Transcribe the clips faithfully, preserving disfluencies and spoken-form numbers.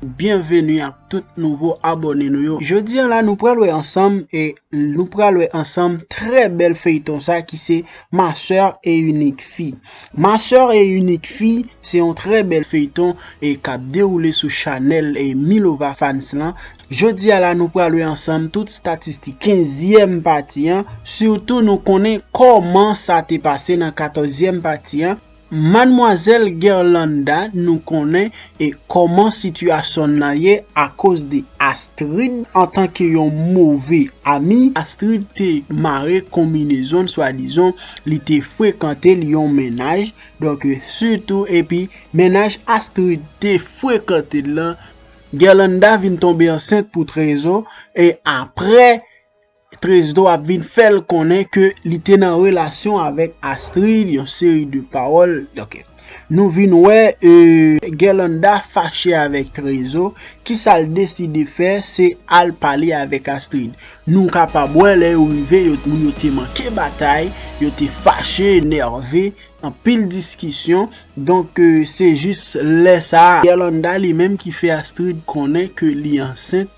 Byenveni ak tout nouvo abòne nou yo. Jodi a la, nou pral wè ansanm e nou pral wè ansanm trè bèl feyton sa ki se Ma Sœur et Unique Fille. Ma Sœur et Unique Fille se yon trè bèl feyton e k ap dewoule sou chanèl e Milova Fans lan. Jodi a la, nou pral wè ansanm tout statistik kenzyèm pati an, sitou nou konnen kòman sa te pase nan katòzyèm pati an. Madmwazèl Gerlanda, nou konnen e kòman sitiyasyon nan ye akoz de Astrid antanke yon move ami. Astrid te mare konbinezon l, swadizan li te frekante l yon mennaj. Donk, sitou, epi mennaj Astrid te frekante l lan, Gerlanda vin tonbe ansent pou Trezo, e apre Trezo ap vin fè l konnen ke li te nan relasyon avèk Astrid, yon seri de pawòl. Donk, nou vin wè e, Gerlanda fache avèk Trezo. Kisa l deside fè? Se al pale avèk Astrid. Nou kapab wè lè yo rive, yo, moun yo te manke batay, yo te fache, enève, anpil diskisyon. Donk, e, se jis lè sa a, Gerlanda li menm ki fè Astrid konnen ke li ansent.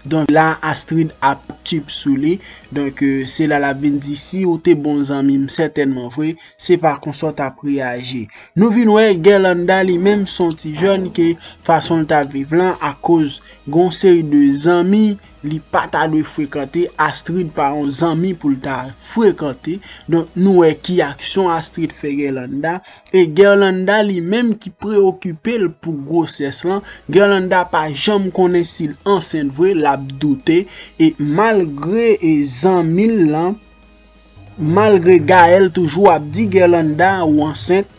Donk, la, Astrid ap tip sou li. Donk, e, se la l ap vin di, "Si w te bon zanmi m, sètènman vre, se pa konsa w t ap reyaji." Nou vin wè Gerlanda li menm se yon ti jèn ke fason l t ap viv lan, akoz gon seri de zanmi li pa ta dwe frekante, Astrid pa yon zanmi pou l ta frekante. Donk, nou wè ki aksyon Astrid fè Gerlanda. E Gerlanda li menm ki preokipe l pou gwosès lan. Gerlanda pa janm konnen si l ansent vre, l ap doute. E malgre e zanmi l lan, malgre Gaël toujou ap di Gerlanda ou ansent,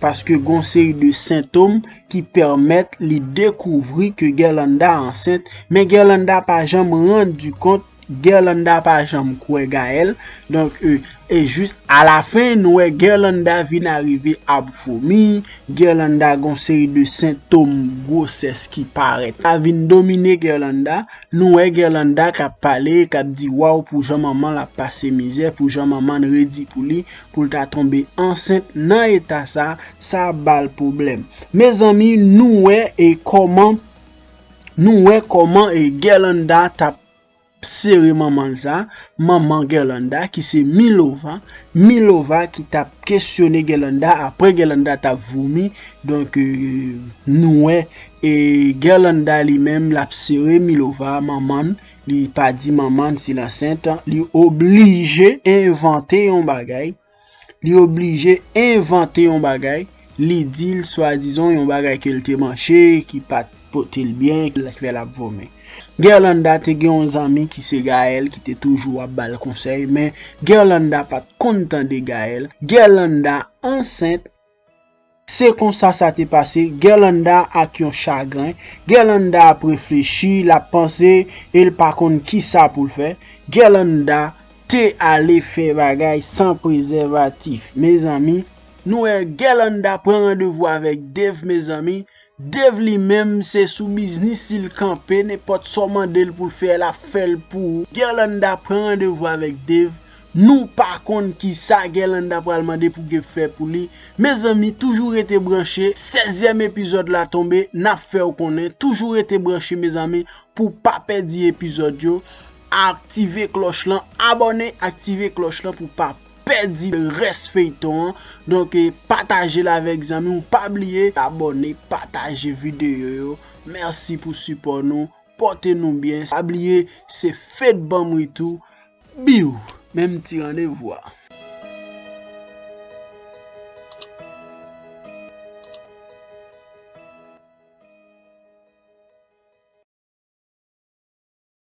paske gon seri de sentòm ki pèmèt li dekouvri ke Gerlanda ansent, men Gerlanda pa janm rann di kont, Gerlanda pa janm kwè Gaël. Donk, e, e jis alafen, nou wè Gerlanda vin arive ap vomi, Gerlanda gon seri de sentòm gwosès ki parèt. Sa vin domine Gerlanda. Nou wè Gerlanda k ap pale, k ap di waw pou jan manman l ap pase mizè, pou jan manman l redi pou li, pou l ta tonbe ansent nan eta sa, sa ap ba l pwoblèm. Mezanmi, nou wè e kòman, nou wè kòman e Gerlanda t ap sere manman l sa, manman Gerlanda ki se Milova, Milova ki t ap kesyone Gerlanda apre Gerlanda t ap vomi. Donk, e, nou wè e Gerlanda li menm l ap sere Milova, manman l, li pa di manman l si l ansent, li oblije envante yon bagay. Li oblije envante yon bagay, li di l swadizan yon bagay ke l te manje ki pa t pote l byen, ki fè l ap vomi. Gerlanda te gen yon zanmi ki se Gaël ki te toujou ap ba l konsèy, men Gerlanda pa t konn tande Gaël. Gerlanda ansent. Se konsa sa te pase, Gerlanda ak yon chagren. Gerlanda ap reflechi, l ap panse, e l pa konn kisa pou l fè. Gerlanda te ale fè bagay san prezèvatif. Mezanmi, nou wè Gerlanda pran randevou avèk Dave, mezanmi. Dave li menm, se sou biznis li l kanpe, nenpòt sa w mande l pou l fè, l ap fè l pou ou. Gerlanda pran randevou avèk Dave. Nou pa konn kisa Gerlanda pral mande pou Dave fè pou li. Mezanmi, toujou rete branche. Sèzyèm epizòd la tonbe, n ap fè w konnen. Toujou rete branche, mezanmi, pou w pa pèdi epizòd yo. Aktive klòch lan, abòne, aktive klòch lan pou w pa pèdi rès feyton an. Donk, e, pataje l avèk zanmi w. Pa bliye abòne, pataje videyo yo. Mèsi pou sipò nou. Pòte nou byen. Pa bliye, se Fed Banm Ritou. Biw! Menm ti randevou a.